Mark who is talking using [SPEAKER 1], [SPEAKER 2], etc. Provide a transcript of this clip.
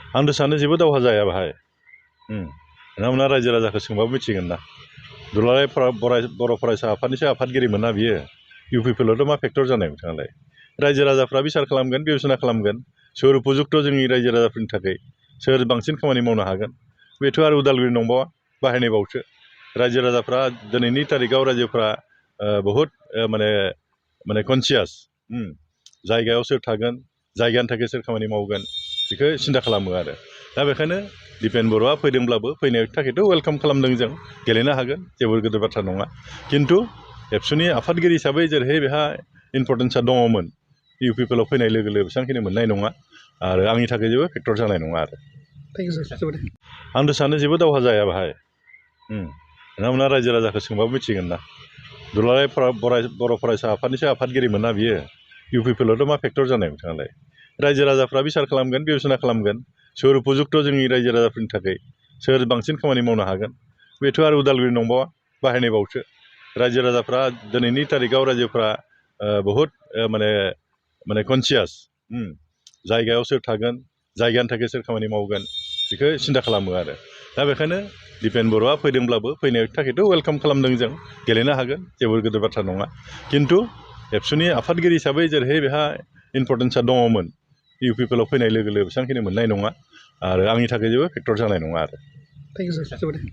[SPEAKER 1] आंथ' सानो जेबो दावहा जाया बाहाय नोंथांमोना रायजो राजाखौ सोंबाबो मिथिगोन ना दुलाराय बर' फरायसा आफादनिसो आफादगिरिमोन ना बियो इउ पि पि एलआवथ' मा फेक्टर जानाय बिथाङालाय रायजो राजाफ्रा बिसार खालामगोन बिबेसना खालामगोन सोर उपयुक्त जोंनि रायजो राजाफोरनि थाखाय सोर बांसिन खामानि मावनो हागोन बेथ' आरो उदालगुरि नंबावा बाहायनायबावसो रायजो राजाफ्रा दिनैनि तारिखाव रायजोफ्रा बहुद माने कनसियास जायगायाव सोर थागोन जायगानि थाखाय सोर खामानि मावगोन बेखौ सिन्था खालामो आरो दा बेखायनो दिपेन बर'आ फैदोंब्लाबो फैनायनि थाखायथ' वेलकाम खालामदों जों गेलेनो हागोन जेबो गिदिर बाथ्रा नङा खिन्थु एबसुनि आफादगिरि हिसाबै जेरैहाय बेहा इम्परटेन्सा दङमोन इउ पि पि एलआव फैनाय लोगो लोगो बेसेबांखिनि मोननाय नङा आरो आंनि थाखाय जेबो फेक्टर जानाय नङा आरो आंथ' सानो जेबो दावहा जाया बाहाय नोंथांमोना रायजो राजाखौ सोंबाबो मिथिगोन ना दुलाराय बर' फरायसा आफादनिसो आफादगिरिमोन ना बियो इउ पि पि एलआवथ' मा फेक्टर जानाय बिथाङालाय रायजो राजाफ्रा बिसार खालामगोन बिबेसना खालामगोन सोर उपयुक्त जोंनि रायजो राजाफोरनि थाखाय सोर बांसिन खामानि मावनो हागोन बेथ' आरो उदालगुरि नंबावा बाहायनायबावसो रायजो राजाफ्रा दिनैनि तारिखाव रायजोफ्रा बहुद माने कनसियास जायगायाव सोर थागोन जायगानि थाखाय सोर खामानि मावगोन बेखौ सिन्था खालामो आरो दा बेखायनो दिपेन बर'आ फैदोंब्लाबो फैनायनि थाखायथ' वेलकाम खालामदों जों गेलेनो हागोन जेबो गिदिर बाथ्रा नङा खिन्थु एबसुनि आफादगिरि हिसाबै जेरैहाय बेहा इम्परटेन्सा दङमोन इउ पि पि एलआव फैनाय लोगो लोगो बेसेबांखिनि मोननाय नङा आरो आंनि थाखाय जेबो फेक्टर जानाय नङा आरो